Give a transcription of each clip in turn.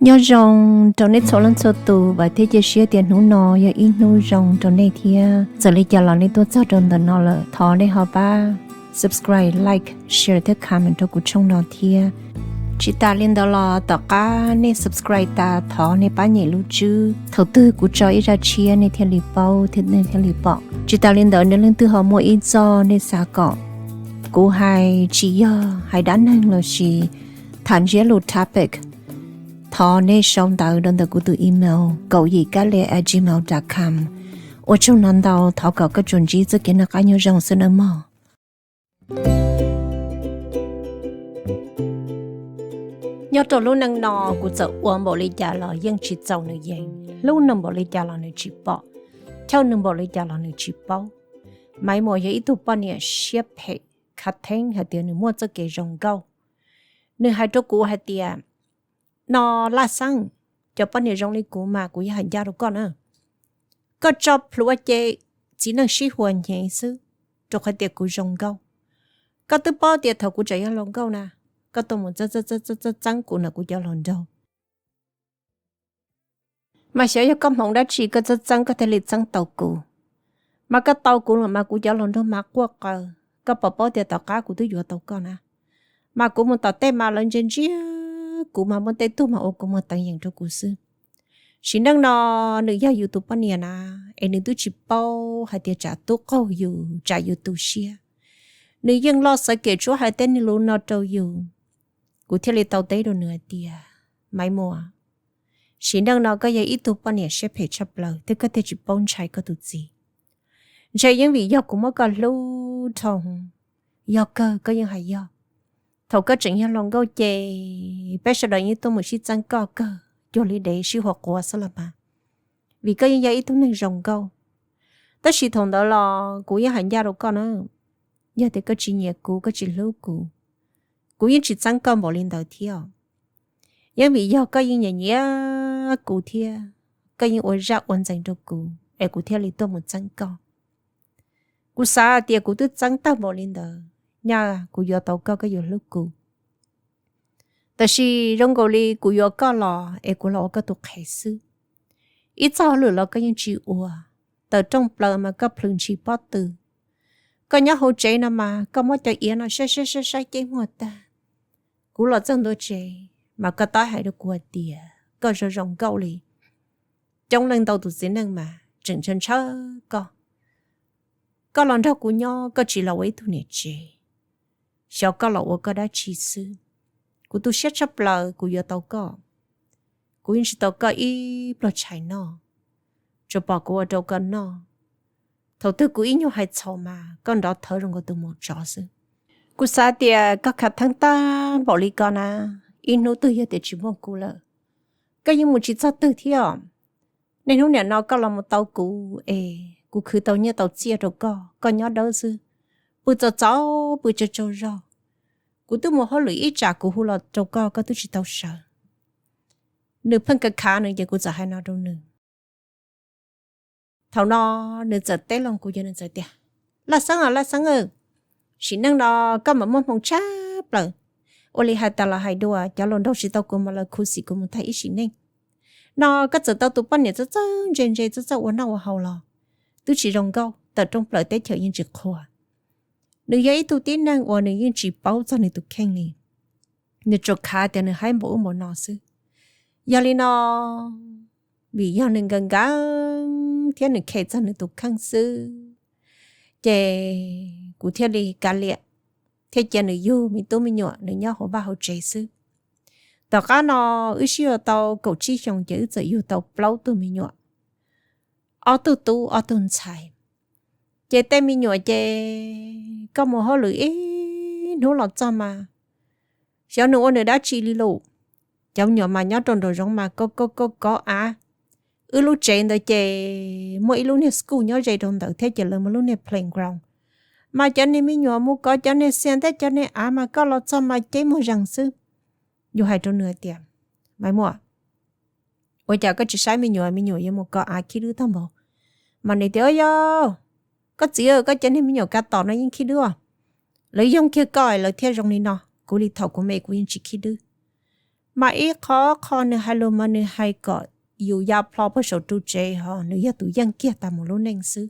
Nyob zoo rau nej txhua leej txhua tus, vam thiab cia siab tias hnub no yog ib hnub zoo rau nej thiab. Txawm li cas los nej tuaj txog rau ntawm no lawm, thov nej ho pab subscribe, like, share thiab comment rau kuv channel no thiab. Tsis tas li ntawd los tom qab nej subscribe tas thov nej pab nyem lub tswb, thaum twg kuv tso ib zaj tshiab nej thiaj li paub thiab nej thiaj li pom. Tsis tas li ntawd, nej leej twg ho muaj ib txoj nej xav kom kuv hais, tsis yog hais dab neeg lossis tham ntsiab lus topic, thov nej sau ntawv rau ntawm kuv tus email kaum yim kab lia at gmail dot com. Ua tsaug ntau ntau, thov kom koj tsuas ntsib txoj kev noj qab nyob zoo xwb nawb mog. Nyob rau lub neej no, kuv txawm ua npaum li cas los yeej tsis txaus nws yees, hlub nws npaum li cas los nws tsis pom, chawj nws npaum li cas los nws tsis paub. Maiv Muas yog ib tug poj niam siab phem, khav theeb hais tias nws muaj txoj kev zoo nkauj. Nws hais rau kuv hais tias, no Laj Xeeb, cov poj niam zoo li kuv mas kuv yeej hais ncaj rau koj na, koj tso plhuav ces txiv neej sib huas hnyev xwb, rau qhov tias kuv zoo nkauj. Koj twb paub tias thaum kuv tseem yog hluas nkauj na, koj tuaj mus txeeb txeeb kuv ntawm kuv cov hluas nraug. Mas xyov yog koj hmoov dab tsi koj txeeb txeeb koj thiaj li txeeb tau kuv. Mas koj tau kuv los mas kuv cov hluas nraug mas quaj qw, koj puas paub tias tom qab kuv twb yuav tau koj na. Mas kuv mus tom tej mas lawv ntsia ntsia kuv mas muaj tej tug mas ua kuv muag teev yees rau kuv xwb. Sim neej no nws yog yus tus poj niam na, es nws twb tsis paub hais tias tsam tub qaug yus tsam yus tu siab. Nws yeej loj xav kem tsuab hais tej niag lus no rau yus. Kuv thiaj li tau teb rau nws hais tias, Maiv Muas, sim neej no koj yog ib tug poj niam siab phem tshaj plaws thiab koj thiaj tsis paub ntshai koj tus txiv. Ntshe yeej vim yog kuv muab koj hlub dhau, yog kawg koj yeej hais yog. Thaum koj tseem yog hluas nkauj ces peb sawv daws yeej tuaj mus sib txeeb koj kawg cuag li dev sib huas quav xwb los mas, vim koj yeej yog ib tug neeg zoo nkauj. Tab sis thaum ntawd los kuv yeej hais ncaj rau koj na, yog tias koj tsis nyiam kuv, koj tsis hlub kuv, kuv yeej tsis txeeb koj npaum li ntawd thiab. Yeej vim yog koj yeej nyiam nyiam kuv thiab koj yeej ua zaj ua ntxeev rau kuv es kuv thiaj li tuaj mus txeeb koj. Kuv xav tias kuv twb txeeb tag npaum li ntawd, nyaj kuv yuav tau koj, koj yuav hlub kuv. Tab sis zoo nkaus li kuv yuav koj los es kuv los ua koj tus qhev xwb. Ib txoj hauj lwm los koj yeej tsis ua, tawm rooj plaws mas koj plhws ntshis pob tw. Koj nyob hauv tsev no mas koj muab cov iav no saib saib saib saib ceb muag tag. Kuv los txog ntua tsev mas koj tab hais rau kuv hais tias koj zoo zoo nkauj li. Coob leej ntau tus txiv neej mas tseem ntshaw ntshaw koj. Koj los nrog kuv nyob, koj tsis los ua ib tug niam tsev, xyov koj los ua koj dab tsi xwb. Kuv tu siab tshaj plaws kuv yuav tau koj. Kuv yeej tsis tau koj ib pluag tshais noj, tsuas pom kuv ua rau koj noj. Thaum twg kuv ib nyuag hais txhaum mas koj nrov thawv zoo nkaus tus maum tsov xwb. Kuv xav tias koj khav theeb tag npaum li ko na, ib hnub twg yog tias tsis muaj kuv lawm, koj yeej mus tsis txog twg thiab. Niaj hnub nim no koj los mus tau kuv es kuv khwv tau nyiaj tau txiaj rau koj, koj nyob dawb xwb, pw txaus txaus pw tsaug tsaug zog. Kuv twb mus hauj lwm ib tsam kuv hu los rau koj, koj twb tsis tau sawv. Nws pheej kav khav nws ces kuv txawm hais no rau nws. Thaum no nws txawm teb loo kuv ces nws txawm tias, Laj Xeeb os, Laj Xeeb, sim neej no koj mam muaj hmoo tshaj plaws. Ua li hais tas los hais dua, cov hluas nraug tsis tau kuv mas lawv khuv xim kuv mus tag ib sim neej. No koj txawm tau tus poj niam txawj txawj ntse ntse txawj txawj ua noj ua haus los twb tsis zoo nkauj, tawm rooj plaws teb chaws yeej tsis qhuas. Nws yog ib tug tib neeg uas nws yeej tsis paub txog nws tus kheej li. Nws tsuas khav tias nws haib npaum ub npaum no xwb. Yog li no, vim yog nws nkees nkees thiab nws khem txog nws tus kheej xwb, ces kuv thiaj li kav liam thiab cia nws yug me tub me nyuam nws nyob hauv vaj hauv tsev xwb. Tom qab no wb sib yuav tau kaum tsib xyoos ces wb txawm yug tau plaub tug me nyuam, ob tug tub ob tug ntxhais. Ces tej me nyuam ces koj mus hauj lwm ib hnub los txog mas xyov nws ua nws dab tsi li lus. Cov me nyuam mas nyob rau nraum zoov mas kov kov kov kov av. Wb lub tsev ntawd ces muaj ib lub niag school nyob ze rau ntawd thiab ces lawv muaj lub niag playground. Mas cov niag me nyuam mus kov cov niag xias thiab cov niag av mas koj los txog mas ceb muag zees xwb. Yus hais rau nws hais tias, Maiv Muas, ua cas koj tsis saib me nyuam, me nyuam yuav mus kov av khib dwb tag npaum? Mas nws tias, Yog, koj txiv, koj cov niag me nyuam kav tom no yeej khib dwb. Lawv yoog kiag koj lawv thiaj zoo li no, kuv li thaum kuv me kuv yeej tsis khib dwb. Mas ib qho qho nws hais lus mas nws hais kom yus ya plho puag saum ru tsev ho nws yog tus yeej kiag tas mus lub neej xwb.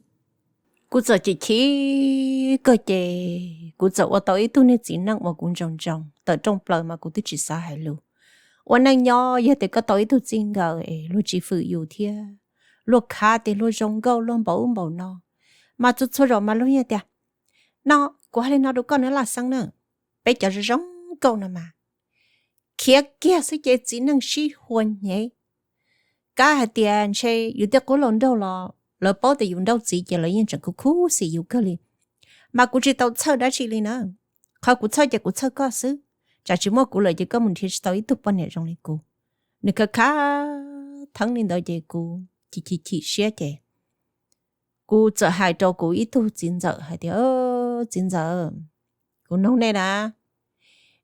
Kuv txawm chim chim kawg ces kuv txawm ua tau ib tug niag txiv neej uas kuv ntsoov ntsoov tawm rooj plaws mas kuv twb tsis xav hais lus. Ua neej nyob yog tias koj tau ib tug txij nkawm es luag tsis fwm yus thiab luag khav tias luag zoo nkauj luag npaum ub npaum no, mas txhua txhua zaus mas luag yeej tias, no, kuv hais li no rau koj na Laj Xeeb na, peb cov zoo zoo nkauj no mas khiav kiag xwb ces txiv neej sib hua hnyev. Kav hais tias ntshe yus tej qub hluas nraug los lawv paub tias yus nrauj txiv ces lawv yeej tseem khuv khuv xim yus kawg li. Mas kuv tsis tau txhawj dab tsi li na. Qhov kuv txhawj ces kuv txhawj koj xwb, tsam tsis muaj kuv lawm ces koj mus nrhiav tsis tau ib tug poj niam zoo li kuv. Nws khav khav theeb li ntawd ces kuv chim chim chim siab ces kuv txawm hais rau kuv ib tug txiv ntxawm hais tias, txiv ntxawm, kuv noog nej na,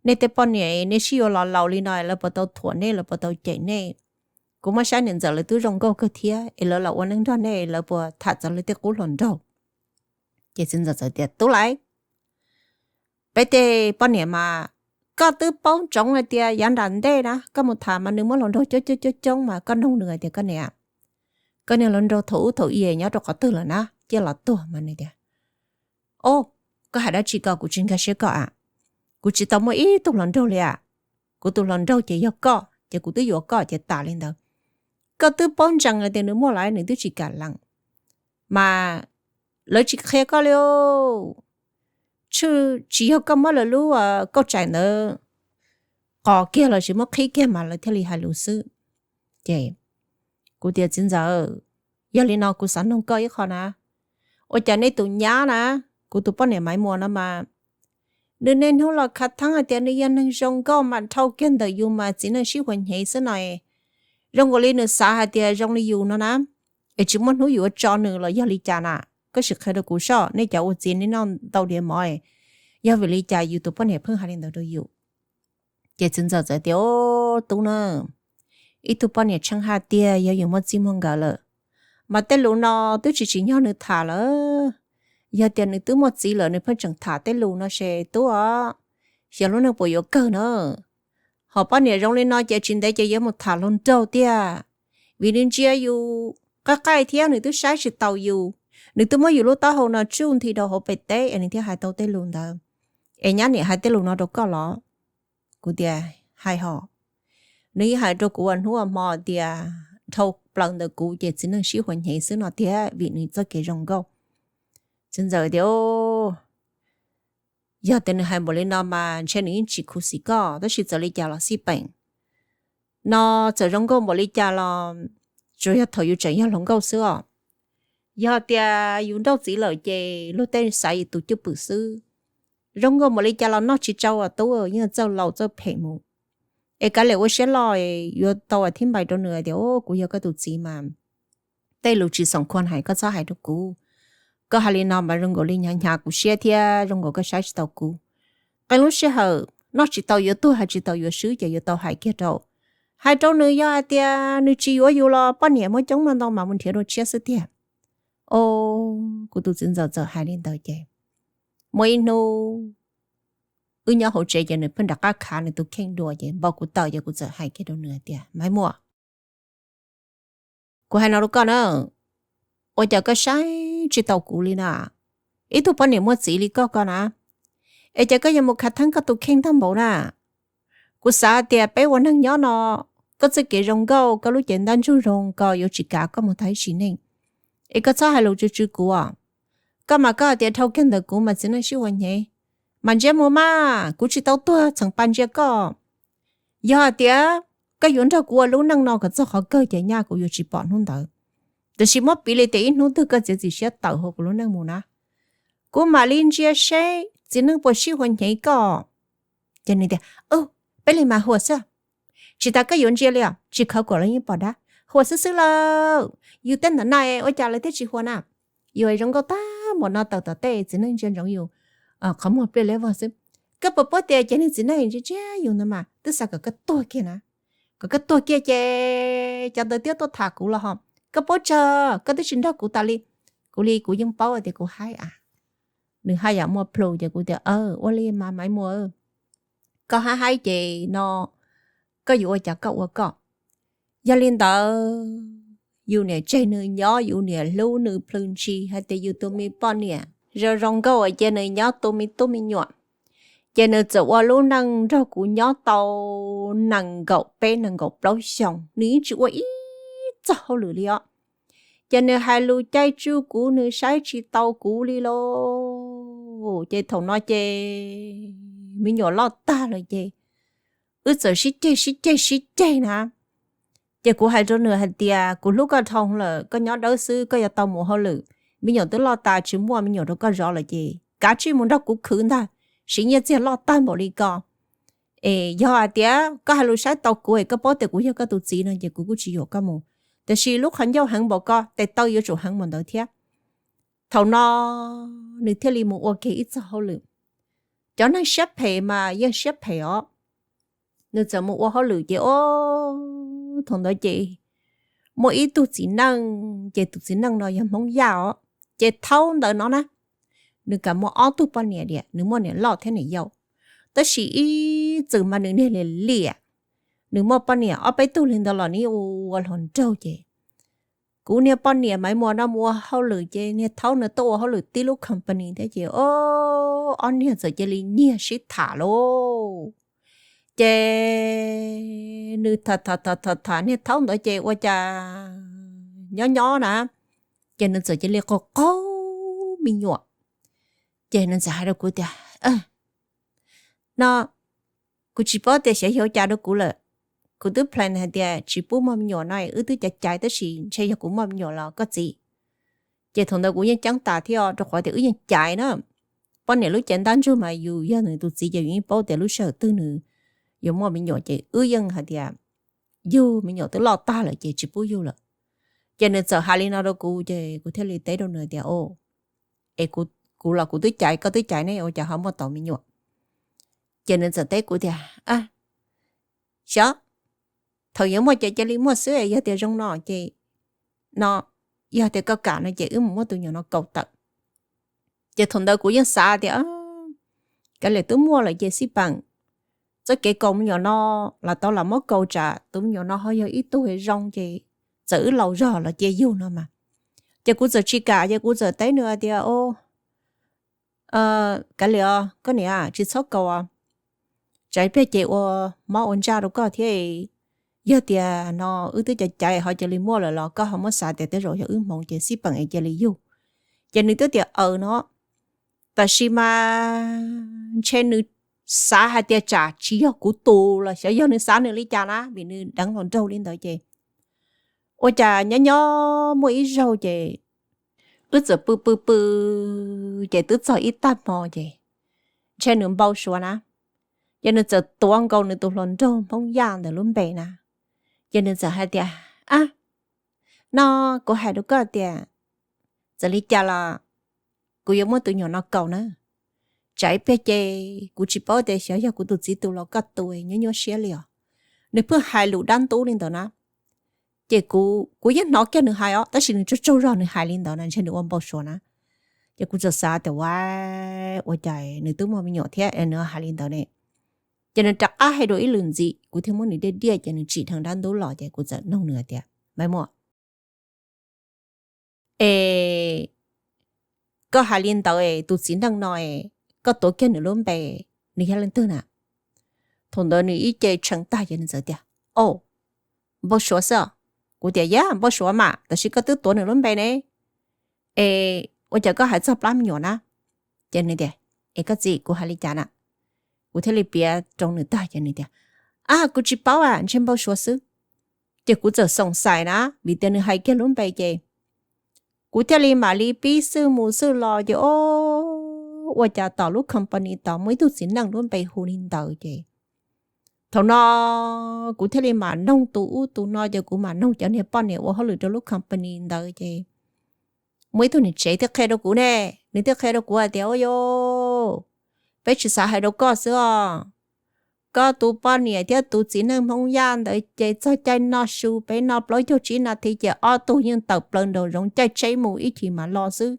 nej tej poj niam nej sib yuav los laus li no lawv puas tau thuam nej, lawv puas tau cem nej? Kuv muab saib niam ntxawm lawv twb zoo nkauj kawg thiab es lawv los ua neej nrog nej, lawv puas tham txog lawv tej qub hluas nraug? Ces txiv ntxawm txawm tias, tub laiv, peb tej poj niam mas koj twb paub ntsoov hais tias yav nram ntej na koj mus tham mas nws muaj hluas nraug coob coob coob coob mas koj noog nws hais tias, koj niam, koj niag hluas nraug thaum ub thaum i nyob rau qhov twg lawm na ciaj los tuag? Mas nws tias, o, koj hais dab tsi ko, kuv tsis nkag siab koj a, kuv tsis tau muaj ib tug hluas nraug li a, kuv tus hluas nraug ces yog koj ces kuv twb yuav koj ces tas li ntawd. Koj twb paub ntsees hais tias nws muaj lawm nws twb tsis kam lees, mas lawv tsis qhia koj li. Tshwj tsis yog koj muab lawv lub kauj tsaim ntawd qos kiag los sis muab qhib kiag mas lawv thiaj li hais lus xwb. Ces kuv tias, txiv ntxawm, yog li no kuv xav noog koj ib qho na, ua cas nej tus nyab na, kuv tus poj niam Maiv Muas no mas nws niaj hnub los khav theeb hais tias nws yog neeg zoo nkauj mas dhau kiag ntawm yus mas txiv neej sib hua hnyev xwb no, zoo nkaus li nws xav hais tias zoo li yus no na, es tsis muaj hnub yuav tso nws los yog li cas na? Koj sim qhia rau kuv soj, nej cov ua txiv nej noj ntau diav mov, yog vim li cas yus tus poj niam pheej hais li ntawd rau yus? Ces txiv ntxawm txawm tias, o, tub na, ib tug poj niam tsheej haj tiag yog yus muaj txij muaj nkawm lawm, mas tej lus no twb tsis tsim nyog nws tham lawm. Yog tias nws twb muaj txiv lawm nws pheej tseem tham tej lus no ces tub os, xyov lub neej puas yuav kawg na. Hos poj niam zoo li no ces tsis ntev ces yuav mus tham hluas nraug tiag, vim nws ntsia yus qaij qaij thiab nws twb saib tsis taus yus, nws twb muab yus lub taub hau no tsuj nthi rau hauv pem teb es nws thiaj hais tau tej lus ntawd. Es nyab niam hais tej lus no rau koj los? Kuv tias, hais hos. Nws yeej hais rau kuv ua hnub ua hmo tias dhau plaws ntawm kuv ces txiv neej sib hua hnyev xwb no tiag vim nws txoj kev zoo nkauj. Txiv ntxawm tias, yog tias nws hais npaum li no mas ntshe nws yeej tsis khuv xim koj, tab sis txawm li cas los xij peem no, txawm zoo nkauj npaum li cas los tsuas yog thaum yus tseem yog hluas nkauj xwb os. Yog tias yus nrauj txiv lawm ces luag tej xav yus tus cwj pwm xwb. Zoo nkauj npaum li cas los noj tsis tsau os tub, yeej txawj laus txawj phem mus. Es kav liam ua siab loj, yuav tau as thib npais rau nws tias, kuv yog koj tus txiv mas tej lus tsis xoom khuam hais koj txhob hais rau kuv. Koj hais li no mas zoo nkaus li hnyav hnyav kuv siab thiab zoo nkaus koj saib tsis taus kuv. Qee lub sij hawm noj tsis tau yuav tuag hais tsis tau yuav swb ces yuav tau hais kiag rau, hais rau nws yog hais tias nws tsis yuav yus los poj niam muaj coob muaj ntau mas mus nrhiav dua tshiab xwb tiag. O, kuv tus txiv ntxawm txawm hais li ntawd ces muaj ib hnub wb nyob hauv tsev ces nws pheej rov qab khav nws tus kheej dua ces npau kuv taws ces kuv txawm hais kiag rau nws hais tias, Maiv Muas, kuv hais no rau koj na, ua cas koj saib tsis taus kuv li na? Ib tug poj niam muaj txiv li koj ko na, es cas koj yuav mus khav theeb koj tus kheej tag npaum na? Kuv xav tias peb ua neeg nyob no, koj txoj kev zoo nkauj, koj lub cev ntab ntsuj zoo ko yuav tsis kav koj mus tag ib sim neej. Es koj txhob hais lus tsw tsw kuv os. Koj mas koj hais tias dhau kiag ntawm kuv mas txiv neej sib hua hnyev, mas ntsia mus mas kuv tsis tau tuag txheem pa ntsia koj. Yog hais tias koj yuav nrog kuv ua lub neej no kom txog qhov kawg ces nyaj kuv yuav tsis pom hnub ntawd. Tiam sis muab piv li tias ib hnub twg koj txiav txim siab tawm hauv kuv lub neej mus na, kuv mam li ntsia seb txiv neej puas sib hua hnyev koj. Ces nws tias, peb li mas hua xwb, tsis tas koj yuav ntsia li os, tsis khawv kom lawv yeej pom dab, hua xwb xwb lawm. Yus tej ntawm na ua cas lawv thiaj tsis hua na? Yus zoo nkauj tag npaum no tawm tom tej txiv neej ntsia ntsoov yus qhov muag pliaj liab vog xwb. Koj puas paub tias cov niag txiv neej ntsia ntsia yus ntawd mas twb xav kom koj tuag kiag na, kom koj tuag kiag ces cov ntawd thiaj tuaj tham kuv los ho. Koj paub tsawg, koj twb tsis nrog kuv tas li. Kuv li kuv yeej paub tias kuv haib a. Nws haj yam muaj plhu ces kuv tias, ua li mas Maiv Muas, koj haib haib ces no koj yuav ua cas koj ua koj. Yog li ntawd yus niam tseg nws nyob, yus niam hlub nws plhws ntshis hais tias yus tus me poj niam zoo zoo nkauj ua cia nws nyob tu me tub me nyuam. Ces nws txawm ua lub neej nrog kuv nyob tau nees nkaum peb nees nkaum plaub xyoos, nws yeej tsis ua ib txoj hauj lwm li os. Ces nws hais lus caij tsuj kuv, nws saib tsis tau kuv li lauj. Ces thaum no ces me nyuam loj tag lawm ces wb txawm sib ceg sib ceg sib ceg na. Ces kuv hais rau nws hais tias kuv hlub koj dhau lawm, koj nyob dawb xwb, koj yuav tau mus hauj lwm, me nyuam twb loj tas tsis muaj me nyuam rau koj zov lawm ces kav tsij mus nrog kuv khwv ntag, siv nyiaj txiag loj tag npaum li ko. Es yog hais tias koj hais lus saib tau kuv es koj paub tias kuv yog koj tus txiv no ces kuv kuj tsis yuam koj mus, tiam sis lub qhov ncauj heev npaum ko, tes taw yuav tsum heev npaum ntawd thiab. Thaum no nws thiaj li mus ua kiag ib txoj hauj lwm. Cov neeg siab phem mas yeej siab phem os. Nws txawm mus ua hauj lwm ces o, thaum ntawd ces muaj ib tug txiv neej, ces tus txiv neej no yog Hmoob Yaj os, ces thaum ntawd no na, nws kam muaj ob tug poj niam diam, nws muaj niam loj thiab niam yau, tab sis ib txwm mas nws niag liam liam, nws muaj poj niam ob peb tug li ntawd los nws ua hluas nraug ces kuv niag poj niam Maiv Muas no mus ua hauj lwm ces niag thaum nws tuaj ua hauj lwm tib lub company thiab ces o, ob niag txawm cia li nyiag sib tham lauj. Ces nws tham tham tham tham niag thaum ntawd ces ua cas nyob nyob na, ces nws txawm cia li qaug qaug me nyuam. Ces nws txawm hais rau kuv tias, no kuv tsis paub tias xyov yog ua cas rau kuv lawm. Kuv twb plan hais tias tsis pub muaj me nyuam no, wb twb caiv caiv, tab sis ntshe yog kuv muaj me nyuam los koj txiv. Ces thaum ntawd kuv yeej ceeb tas thiab rau qhov tias wb yeej caiv na. Poj niam lub cev ntab ntsug mas yus yog nws tus txiv ces yus yeej paub tias lub sij hawm twg nws yuav muaj me nyuam ces wb yeej hais tias yug me nyuam twb loj tag lawm ces tsis pub yug lawm. Ces nws txawm hais li no rau kuv ces kuv thiaj li teb rau nws tias, o, es kuv los kuv twb caiv, koj twb caiv ne, ua cas ho muaj tau me nyuam? Ces nws txawm teb kuv tias, xyov, thaum yuav muaj ces cia li muaj xwb, yog tias zoo no ces, no, yog tias koj kam no ces wb mus muab tus me nyuam no kaus tawm. Ces thaum ntawd kuv yeej xav tias, kav liam, twb muaj lawm ces xij peem, txoj kev kaus me nyuam no los tau los muab kaus tsam tus me nyuam no ho yog ib tug zoo ces txawm wb laus zog los cia yug no mas. Ces kuv txawm tsis kam ces kuv txawm teb nws tias, kav liam, koj niam, tsis txhob kaus, tsam ib pliag ces ua mob ua ntsaj rau koj thiab. Yog tias no wb twb caiv caiv ho cia li muaj lawm los koj ho muab xav tias tej zaum yog wb hmoov ces xij peem es cia li yug. Ces nws twb tias aws no, tab sis mas ntshe nws xav hais tias tsam tsis yog kuv tus los xyov yog nws xav nws li cas na, vim nws deev hluas nraug li ntawd ces ua cas nyob nyob muaj ib zaug ces wb txawm pw pw pw ces twb txog ib tag hmo ces ntshe nws npau suav na, ces nws txawm tuav nkaus nws tus hluas nraug Hmoob Yaj ntawm lub npe na, ces nws txawm hais tias, a, no kuv hais rau koj tias txawm li cas los kuv yuav muab tus me nyuam no kaus na, tsam ib pliag ces kuv tsis paub tias xyov yog kuv tus txiv tus los koj tus, nyuaj nyuaj siab li os. Nws pheej hais lus dab ntub li ntawd na. Ces kuv, kuv yeej hnov kiag nws hais os, tab sis nws tsaug tsaug zog nws hais li ntawd na, ntshe nws ua npau suav na. Ces kuv txawm xav tias, a, ua cas nws twb muaj me nyuam thiab nws hais li ntawd ne? Ces nws rov qab hais dua ib lwm ntxiv, kuv thiaj muab nws diaj diaj ces nws tsim dheev dab ntub los ces kuv txawm nug nws tias, Maiv Muas, es koj hais li ntawd es tus txiv neej no es koj tuav kiag nws lub npe, nws yog leej twg na? Thaum ntawd nws ib ce tshee tag ces nws txawm tias, o, npau suav xwb os. Kuv tias, yog npau suav mas, tab sis koj twb tuav nws lub npe ne, es ua cas koj hais txog plab me nyuam na? Ces nws tias, es koj txiv, kuv hais li cas na? Kuv thiaj li piav rau nws tag ces nws tias, a, kuv tsis paub a, ntshe npau suav xwb. Ces kuv txawm xoom xais na, vim tias nws hais kiag lub npe ces kuv thiaj li mam li pib xwj mus xwj los ces o, ua cas tom lub company tod muaj ib tug txiv neej lub npe hu li ntawd ces thaum no kuv thiaj li mam noog tus ub tus no ces kuv mam noog cov niag poj niam ua hauj lwm rau lub company ntawd ces muaj ib tug niam tsev thiaj qhia rau kuv ne, nws thiaj qhia rau kuv hais tias, u, peb tsis xav hais rau koj xwb os. Koj tus poj niam thiab tus txiv neej Hmoob Yaj ntawd ces txog caij noj su peb noj plaub caug tsib nas this ces ob tug yeej tawm plaws nraum zoov caij tsheb mus ib chim mas los xwb.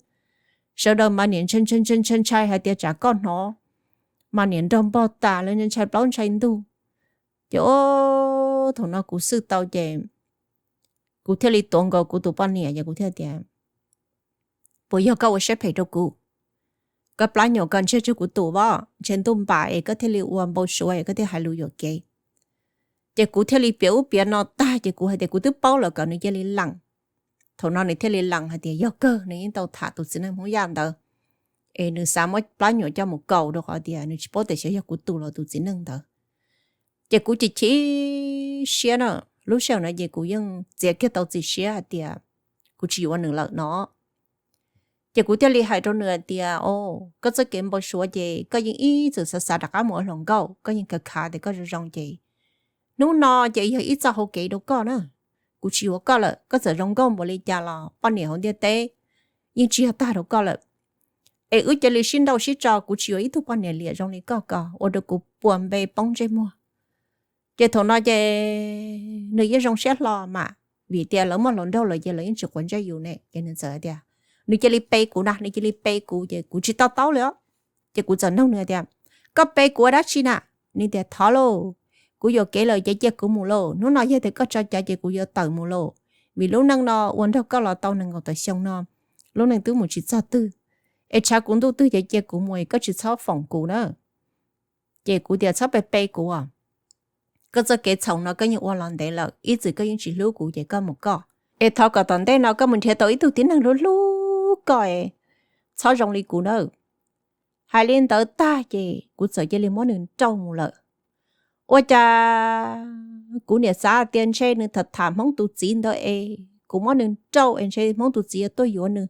Sawv daws mas niam ntshai ntshai ntshai ntshai hais tias tsam koj hnov, mas niam nrog npog tas lawv ntshai plaub ntshai ntug. Ces o, Thaum no kuv xwj tau ces kuv thiaj li tuav nkaus kuv tus poj niam es kuv thiaj tias, puas yog koj ua siab phem rau kuv? Koj plab nyuam koj ntseg tseg kuv tus voj, ntshe ntuj npam es koj thiaj li ua npau suav es koj thiaj hais lus yuam kev. Ces kuv thiaj li piav ub piav no tag ces kuv hais tias kuv twb paub lawm kom nws cia li lees. Thaum no nws thiaj li lees hais tias yog kawg nws yeej tau tham tus txiv neej Hmoob Yaj ntawd, es nws xav muab plab nyuam coj mus kaus rau qhov tias nws tsis paub tias xyov yog kuv tus los tus txiv neej ntawd. Ces kuv chim chim siab na, lub sij hawm no ces kuv yeej txiav kiag tau txiv siab hais tias kuv tsis yuav nws lawm no. Ces kuv thiaj li hais rau nws hais tias, o, koj txoj kev npau suav ces koj yeej ib txwm xav xav rov qab mus ua hluas nkauj, koj yeej khav khav tias koj zoo zoo ces hnub no ces yog ib txoj hau kev rau koj na. Kuv tsis yuav koj lawm, koj txawm zoo nkauj npaum li cas los poj niam hauv ntiaj teb yeej tsis yog tag rau koj lawm. Es wb cia li sib nrauj sib tso, kuv tsis yuav ib tug poj niam liam zoo li koj ko ua rau kuv puas npe poob ntsej muag. Ces thaum no ces nws yeej zoo siab hlo mas, vim tias lawv muaj hluas nraug lawm ces lawv yeej tsis quav ntsej yus ne. Ces nws txawm tias nws cia li pe kuv na, nws cia li pe kuv ces kuv tsis to taub li os. Ces kuv txawm nug nws tias, koj pe kuv ua dab tsi na? Nws tias thov lauj, kuv yuam kev lawm ces cia kuv mus lauj, hnub no yog tias koj tso cai ces kuv yuav tawm mus lauj, vim lub neej no ua nrog koj los tau nees nkaum tawm xyoo no, lub neej twb mus tsis txog twg, es tshav kuv ntuj twg ces cia kuv mus es koj tsis txhob foom kuv na. Ces kuv tias txhob pe pe kuv, koj txoj kev txhaum no koj yeej ua los ntev lawm, ib txwm koj yeej tsis hlub kuv ces koj mus koj, es thov kom tom ntej no koj mus nrhiav tau ib tug tib neeg hlub hlub koj es txhob zoo li kuv nawb. Hais li ntawd tag ces kuv txawm cia li muab nws nrauj mus lawm. Ua cas kuv niam xav tias ntshe nws tham tham Hmoob tus txiv ntawd es kuv muab nws nrauj es ntshe Hmoob tus txiv yuav tuaj yuav nws.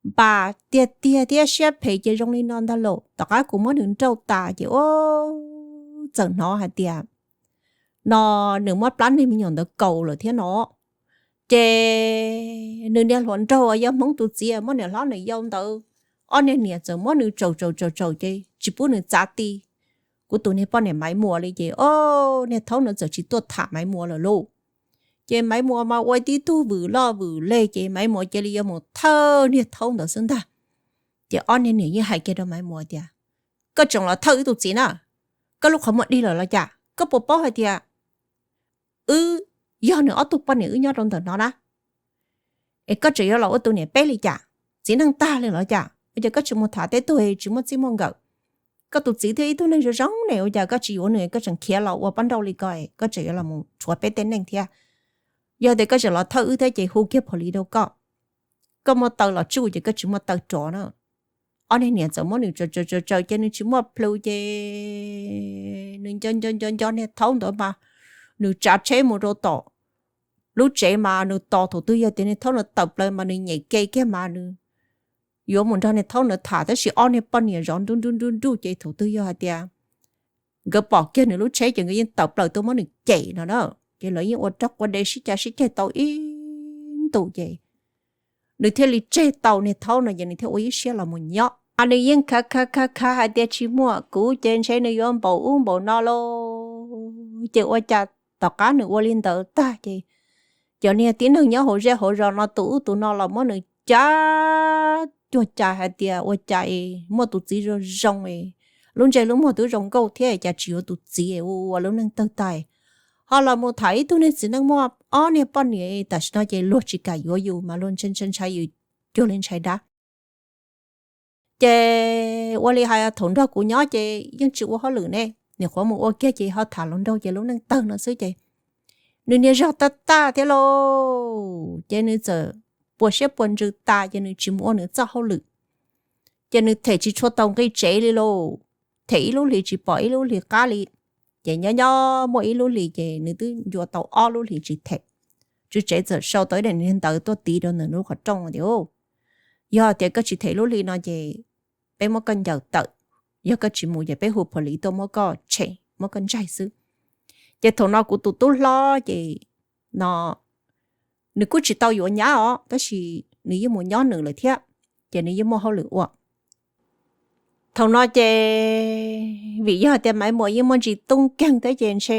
Npam tiag tiag thiab siab phem ces zoo li no ntag lauj. Tom qab kuv muab nws nrauj tas ces ua txawm hnov hais tias no nws muab plab niag me nyuam ntawd kaus lawm thiab no. Ces nws niag hluas nraug uas yog Hmoob tus txiv muab niam hlob nws yau ntawd, ob niag niam txawm muab nws tsaus tsaus tsaus tsaus ces tsis pub nws txav ti kuv tus niag poj niam Maiv Muas li ces o, niag thaub no txawm tsis tuaj tham Maiv Muas lawm lauj. Ces Maiv Muas mas ua tib tug vwm loj vwm leg ces Maiv Muas cia li yuav mus thawj niag thaub ntawd xwb ntag. Ces ob niag niam yeej hais kiag rau Maiv Muas tias, koj tseem los thawj wb tus txiv na, koj lub qhov muag dig lawm los cas? Koj puas paub hais tias wb yog nws ob tug poj niam wb nyob rau ntawm no na, es koj tseem yuav los ua tus niam peb li cas? Txiv neej tag li los cas? Ua cas koj tsis mus tham tej tug tsis muaj txij muaj nkawm? Koj tus txiv thiab ib tug neeg zoo zoo ne, ua cas koj tsis yuav nws, koj tseem khiav los ua pab nrauj li ko, koj tseem yuav los rhuav peb tej neej thiab? Yog tias koj tseem los thawj wb thiab ces hu kiag phaum li rau koj, koj muaj taw los tsuj ces koj tsis muaj taw rov na. Ob niag niam txawm muab nws tsaws tsaws tsaws ces nws tsis muaj plhu ces nws nco nco nco nco niag thaub ntawd mas nws tsav tsheb mus rau tom lub tsev mas nws tos thaum twg yog tias niag thaub ntawd tawm plaws mas nws nyem ke kiag mas nws yuav mus nrog niag thaub ntawd tham, tab sis ob niag poj niam zov nruj nruj nruj nruj ces thaum twg yog hais tias nkawd pom kiag nws lub tsheb ces nkawd yeej tawm plaws tuaj muab nws cem no na. Ces lawv yeej ua rog qua de sib cav sib ceg tau ib ntus ces nws thiaj li tseg tau niag thaub no ces nws thiaj ua ib siab los mus nyob. Nws yeej khav khav khav khav hais tias tsis muaj kuv ces ntshe nws yuav npaum ub npaum no lauj. Ces ua cas tom qab nws ua li ntawd tag ces cov niag tib neeg nyob hauv zej hauv zos no tus ub tus no los muab nws cav cuag cais hais tias ua cas es muaj tus txiv zoo zoo es lub ntsej lub muag twb zoo nkauj thiab cas tsis yuav tus txiv ua ua lub neej tawg tag, ho los mus tham ib tug niag txiv neej muaj ob niag poj niam tam sim no ces luag tsis kam yuav yus mas luag ntshai ntshai ntshai yus cuag li ntshai dab. Ces ua li hais thaum nrog kuv nyob ces yeej tsis ua hauj lwm ne, nim qhuav mus ua kiag ces ho tham hluas nraug ces lub neej tawg no xwb ces nws niag zog tag tag thiab lauj. Ces nws txawm puas siab puas ntsws tas ces nws tsis mus ua nws txoj hauj lwm. Ces nws them tsis tshua tau nqi tsev li lauj, them ib lub hlis tsis pom ib lub hlis qab li. Ces nyob nyob muaj ib lub hlis ces nws twb ncua tau ob lub hlis tsis them, tswv tsev txawm sau tau ib daim niag ntawv tuaj tiv rau ntawm lub qhov rooj tias, yog tias koj tsis them lub hli no ces peb muab koj ncaws tawm, yog koj tsis mus ces peb hu pha lis tuaj muab koj tshem muab koj ntsaig xwb. Ces thaum no kuv tus tub hlob ces no nws kuj tsis tau yuav nyab os tab sis nws yeej mus nyob nws lawm thiab, ces nws yeej muaj hauj lwm ua. Thaum no ces vim yog tias Maiv Muas yeej muaj ntsis tub nkeeg thiab ces ntshe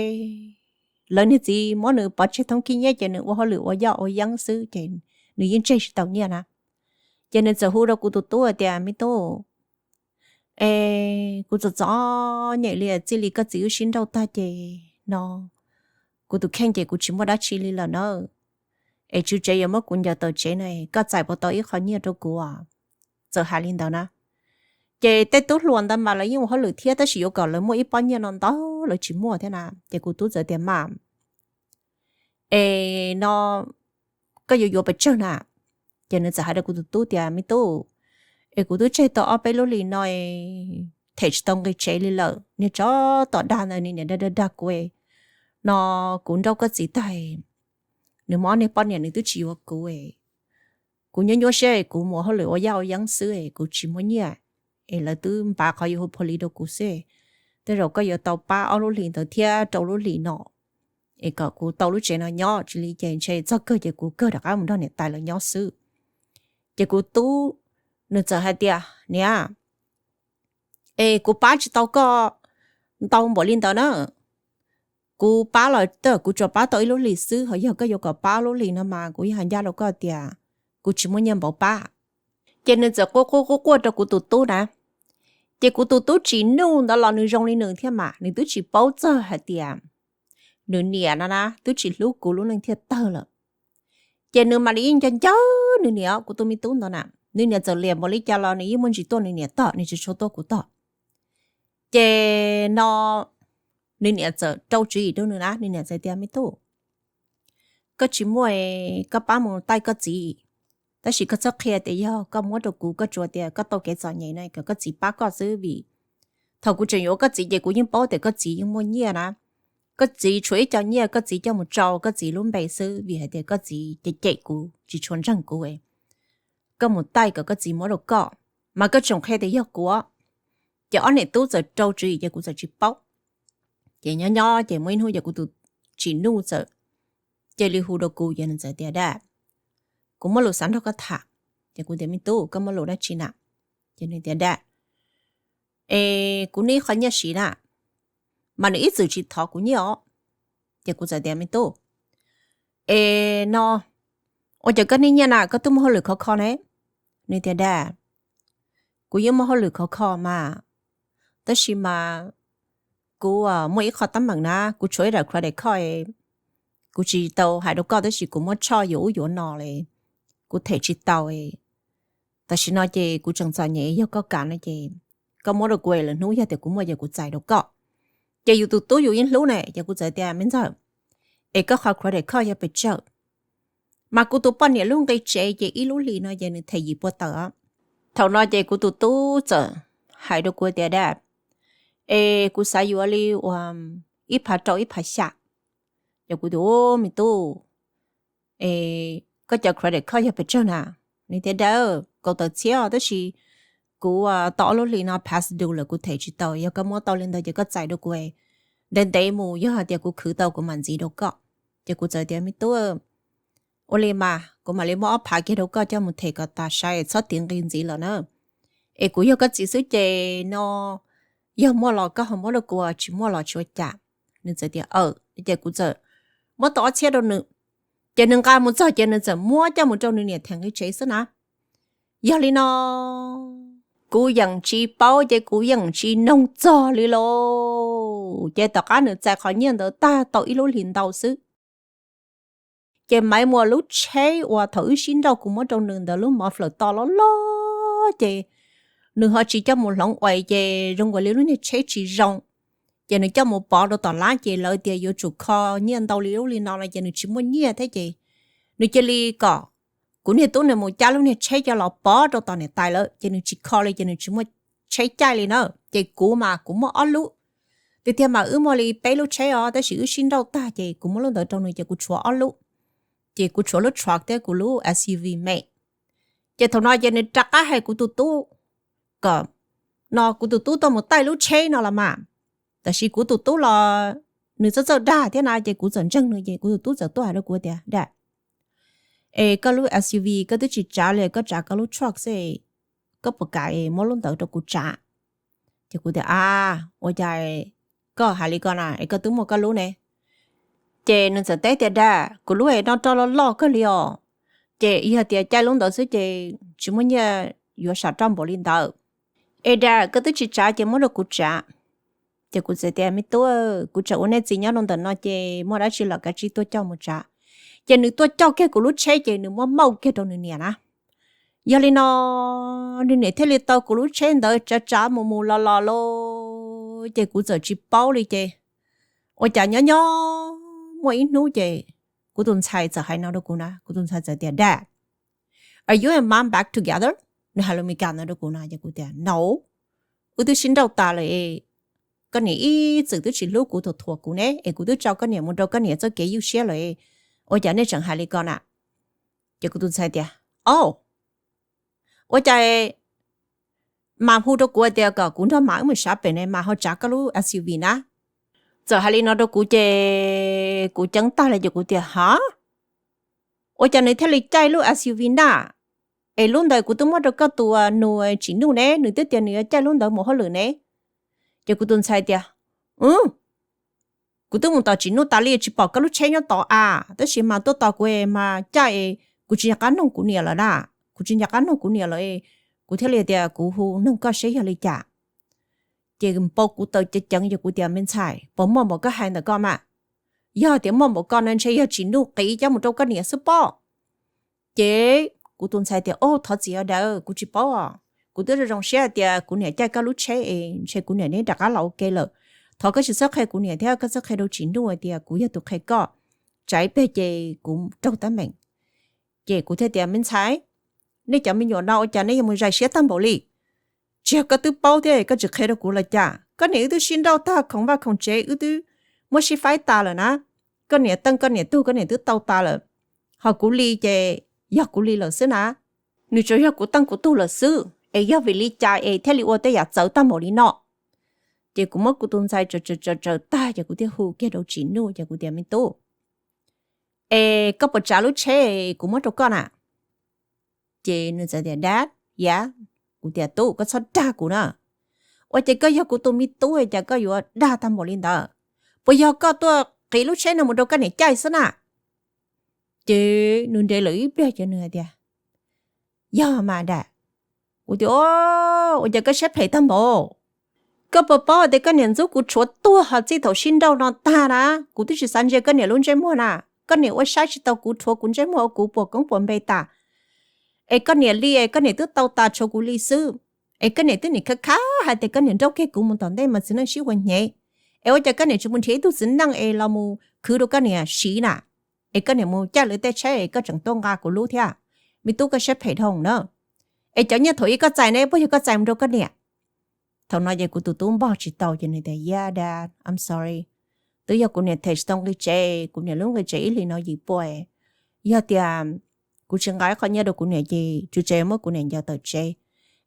lawv niag txiv muab nws pov tseg thoob khib nyiab ces nws ua hauj lwm ua yoj ua yeeb xwb ces nws yeej tseg tsis tau nyiaj na. Ces nws txawm hu rau kuv tus tub hais tias, me tub, es kuv txom txom nyem li, txij li koj txiv wb sib nrauj tag ces no kuv tus kheej ces kuv tsis muaj dab tsi li lawm na. Es tswv tsev yuav muab kuv ncaws tawm tsev no, koj txais puas tau ib qho nyiaj rau kuv os? Txawm hais li ntawd na. Ces tej tub hluas ntawd mas lawv yeej ua hauj lwm thiab, tab sis yuav kom lawv muaj ib pob nyiaj no ntau lawv tsis muaj thiab na. Ces kuv tub txawm tias, Mas es no koj yuav yuav pes tsawg na? Ces nws txawm hais rau kuv tus tub tias, Me tub, es kuv twb tseg tau ob peb lub hlis no, them tsis tau nqi tsev li lawm, niag tsov tom dag ntawd nws niam dag dag dag kuv no. Kuv nrauj koj txiv tag, nws muaj ob niag poj niam nws twb tsis yuav kuv. Kuv nyuaj nyuaj siab, kuv mus hauj lwm ua yaj ua yeeb xwb, kuv tsis muaj nyiaj, es lawv twb npav qhov yuav hu pha li rau kuv xwb. Tej zaum koj yuav tau pab ob lub hlis ntawd thiab rau lub hlis no, es kom kuv tau lub tsev no nyob, tsis li ces ntshe txog kawg ces kuv kawg rov qab mus nrog niam tais lawv nyob xwb. Ces kuv tub nws txawm hais tias, Niam, es kuv pab tsis tau koj ntau npaum li ntawd na. Kuv pab los twb kuv tsuas pab tau ib lub hlis xwb, ho yog koj yuav kom pab lub hlis no mas kuv yeej hais ncaj rau koj tias kuv tsis muaj nyiaj npaum pab. Ces nws txawm quaj quaj quaj quaj rau kuv tus tub na. Ces kuv tus tub Tsim Nuj ntawd los nws zoo li nws thiab mas nws twb tsis paub txog hais tias nws niam no na twb tsis hlub kuv lub neej thiaj tawg lawm. Ces nws mam li yeej nco nco nws niam, kuv tus me tub ntawd na, nws niam txawm liam npaum li cas los nws yeej muaj ntsis tuaj nws niam tog, nws tsis tshua tuaj kuv tog. Ces no nws niam txawm rau tswv yim rau nws na, nws niam txawm tias, Me tub, koj tsis muaj, koj pab mus taij koj txiv, tab sis koj txhob qhia tias yog koj muab rau kuv, koj tsuas tias koj tau kev txom nyem no kom koj txiv pab koj xwb, vim thaum kuv tseem yuav koj txiv ces kuv yeej paub tias koj txiv yeej muaj nyiaj na. Koj txiv tshuav ib co nyiaj koj txiv coj mus rau koj txiv lub npe xwb, vim hais tias koj txiv cem cem kuv, tsis tshua ntseeg kuv. Koj mus taij kom koj txiv muab rau koj, mas koj tseem qhia tias yog kuv. Ces ob niam tub txawm rau tswv yim ces kuv txawm tsis paub. Ces nyob nyob ces muaj ib hnub ces kuv tus Tsim Nuj txawm cia li hu rau kuv, ces nws txawm tias, Dad, kuv muaj lus xav nrog koj tham. Ces kuv tias, Me tub, koj muaj lus dab tsi na? Ces nws tias, Dad, es kuv nij qhov nyiaj siv na, mas nws ib txwm tsis thov kuv nyiaj os. Ces kuv txawm tias, Me tub, es no ua cas koj nij nyiaj na, koj twb muaj hauj lwm khov kho ne? Nws tias, Dad, kuv yeej muaj hauj lwm khov kho mas, tab sis mas kuv muaj ib qho teeb meem na, kuv tshuav ib daim credit card, kuv tsis tau hais rau koj tab sis kuv muab tshoj yuav ub yuav no li, kuv them tsis tau. Tam sim no ces kuv tseem txom nyem, yog koj kam no ces koj muab rau kuv, lwm hnub yog tias kuv muaj ces kuv txais rau koj. Ces yus tus tub yus yeej hlub ne, ces kuv txawm tias, Me ntxawg, es koj qhov credit card yog pes tsawg? Mas kuv tus poj niam lub nqi tsev ces ib lub hlis no ces nws them yim pua tawm. Thaum no ces kuv tus tub txawm hais rau kuv tias, Dad, es kuv xav yuav li uas ib phav rau ib phav xya. Ces kuv tias, Me tub, koj cov credit card yog pes tsawg na? Nws tias, Dad, kaum tawm txhiab tab sis kuv tau ob lub hlis no past due lawm, kuv them tsis tau, yog koj muab tau li ntawd ces koj txais rau kuv ntev ntev mus, yog hais tias kuv khwv tau kuv mam ntxiv rau koj. Ces kuv txawm tias, Me tub, ua li mas kuv mam li muab ob phav kiag rau koj coj mus them kom tas sai, txhob tiv nqi ntxiv lawm na. Es kuv yog koj txiv xwb ces no yog muaj los koj ho muab rau kuv, tsis muaj los tsis ua cas. Nws txawm tias, Aws. Ces kuv txawm muab tau ob txhiab rau nws. Ces nws nqa mus txog ces nws txawm muab coj mus rau nws niam them nqi tsev xwb na. Yog li no kuv yeej tsis paub ces kuv yeej tsis noog txog li lauj. Ces tom qab nws txais qhov nyiaj ntawd tag tau ib lub hlis ntau xwb, ces Maiv Muas lub tsheb uas thaum wb sib nrauj kuv muab rau nws ntawd lub mov flaws to loj loj ces nws ho tsis coj mus hloov uas ces zoo nkaus li lub niag tsheb tsis zoo. Ces nws coj mus pov rau tom lab ces lawv tias yuav tsum kho nyiaj ntau li lub li no no ces nws tsis muaj nyiaj thiab ces nws cia li kom kuv niag tub nws mus cab lub niag tsheb coj los pov rau tom niam tais lawm ces nws tsis kho li ces nws tsis muaj tsheb caij li na. Ces kuv mas kuv muaj ob lub, tiag tiag mas wb muaj li peb lub tsheb os, tab sis wb sib nrauj tag ces kuv muab lub ntawd rau nws ces kuv tshuav ob lub. Ces kuv tshuav lub truck thiab kuv lub S U V me. Ces thaum no ces nws rov qab hais kuv tus tub kom no kuv tus tub tuaj mus taij lub tsheb no los mas. Tab sis kuv tus tub los nws txawj txawj dag thiab na ces kuv txawm ntseeg nws ces kuv tus tub txawm tuaj hais rau kuv tias, Dad, es koj lub S U V koj twb tsis tsav li, koj tsav koj lub truck xwb, koj puas kam muab lub ntawd rau kuv tsav? Ces kuv tias, A, ua cas koj hais li ko na, es koj twb muaj koj lub ne? Ces nws txawm teb tias, Dad, kuv lub es noj roj loj loj kawg li os, ces yog tias caij lub ntawd xwb ces tsis muaj nyiaj yuav sam roj npaum li ntawd. Es dad, koj twb tsis tsav ces muab rau kuv tsav. Ces kuv txawm tias, Me tub, kuv tseem ua nej txiv nyob rau ntawm no ces muaj dab tsi los kav tsij tuaj coj mus tsav. Ces nws tuaj coj kiag kuv lub tsheb ces nws muab mauj kiag rau nws niam na. Yog li no nws niam thiaj li taw kuv lub tsheb ntawd tsav tsav mus mus los los lauj, ces kuv txawm tsis paub li ces ua cas nyob nyob muaj ib hnub ces kuv tus ntxhais txawm hais no rau kuv na, kuv tus ntxhais txawm tias, Dad, are you and mom back together? Nws hais lus Meskas ntawd rau kuv no ces kuv tias, No, wb twb sib nrauj tas lawm es koj niam ib txwm twb tsis hlub kuv, thuam thuam kuv ne, es kuv twb tso koj niam mus rau koj niam txoj kev ywj siab lawm es ua cas nej tseem hais li ko na? Ces kuv tus ntxhais tias, O, ua cas mas hu rau kuv tias kom kuv nrog mas wb mus sav pem ne, mas ho tsav koj lub S U V na. Txawm hais li no rau kuv ces kuv ceeb tag li ces kuv tias, Ha, ua cas nws thiaj li caij lub S U V na? Es lub ntawd kuv twb muab rau koj tus nus Tsim Nuj ne, nws twb tias nws yuav caij lub ntawd mus hauj lwm ne. Ces kuv tus ntxhais tias, Kuv twb mus tos Tsim Nuj tas li tsis pom koj lub tsheb nyob tod a, tab sis mas tuaj tos kuv mas caij es kuv tsis nco qab noog kuv niam lawm na, kuv tsis nco qab noog kuv niam lawm, kuv thiaj li tias kuv hu noog koj seb yog li cas. Ces npau kuv taw ceev ceev ces kuv tias, Me ntxhais, puas muaj npaum koj hais ntawm koj mas? Yog tias muaj npaum koj no ntshe yog Tsim Nuj qiv coj mus rau koj niam xwb pob. Ces kuv tus ntxhais tias, O, thov txim os dad, kuv tsis paub os. Kuv twb zoo zoo siab tias kuv niam caij koj lub tsheb es ntshe kuv niam neb rov qab los ua ke lawm. Thov koj tsis txhob qhia kuv niam thiab koj txhob qhia rau Tsim Nuj hais tias kuv yog tus qhia koj. Tsam ib pliag ces kuv raug teeb meem. Ces kuv thiaj tias, Me ntxhais, nej cov me nyuam no ua cas nej yuav mus zais siab tag npaum li? Tsis yog koj twb paub thiab koj tsis qhia rau kuv los cas? Koj niam wb twb sib nrauj tag khoom vaj khoom tsev, wb twb muab sib faib tas lawm na. Koj niam teej koj niam tug koj niam twb tau tas lawm, ho kuv li ces yog kuv li lawm xwb na. Nws tsuas yog kuv teej kuv tug lawm xwb, es yog vim li cas es thiaj li ua tej yam txawv tag npaum li no? Ces kuv muab kuv tus ntxhais tsaws tsaws tsaws tag ces kuv thiaj hu kiag rau Tsim Nuj ces kuv tias, Me tub, es koj puas tsav lub tsheb kuv muab rau koj na? Ces nws txawm tias, Dad, yeah. Kuv tias, Tub, koj txhob dag kuv na. Ua cas koj yog kuv tus me tub cas koj yuav dag tag npaum li ntawd? Puas yog koj tuaj qiv lub tsheb no mus rau koj niam caij xwb na? Ces nws nres lawm ib pliag ces nws hais tias, Yog mas dad. Kuv tias, Ua cas koj siab phem tag npaum? Koj puas paub tias koj niam ntxub kuv rhuav tuag ho txij thaum sib nrauj no tag na, kuv twb tsis xav ntsia koj niam lub ntsej muag na. Koj niam ua saib tsis tau kuv, rhuav kuv ntsej muag ua kuv puas koob puas npe tas. Es koj niam li es koj niam twb tau tas tshuav kuv li xwb. Es koj niam twb nim khav khav hais tias koj niam nrauj kiag kuv mus tom ntej mas txiv neej sib ua hnyev. Es ua cas koj niam tsis mus nrhiav ib tug txiv neej es los mus khwv rau koj niam siv na? Es koj niam mus caij lawv tej tsheb es koj tseem tuaj nqa kuv lub thiab. Me tub, koj siab phem dhau na. Es cov nyiaj thaum ub koj txais ne, puas yog koj txais mus rau koj niam? Thaum no ces kuv tus tub npog tsis tau ces nws tias, Yeah dad, I'm sorry. Twb yog kuv niam them tsis tau nqi tsev, kuv niam lub nqi tsev ib hlis no yim pua. Yog tias kuv tsis nqa ib qho nyiaj rau kuv niam ces tswv tsev muab kuv niam ncaws tawm tsev.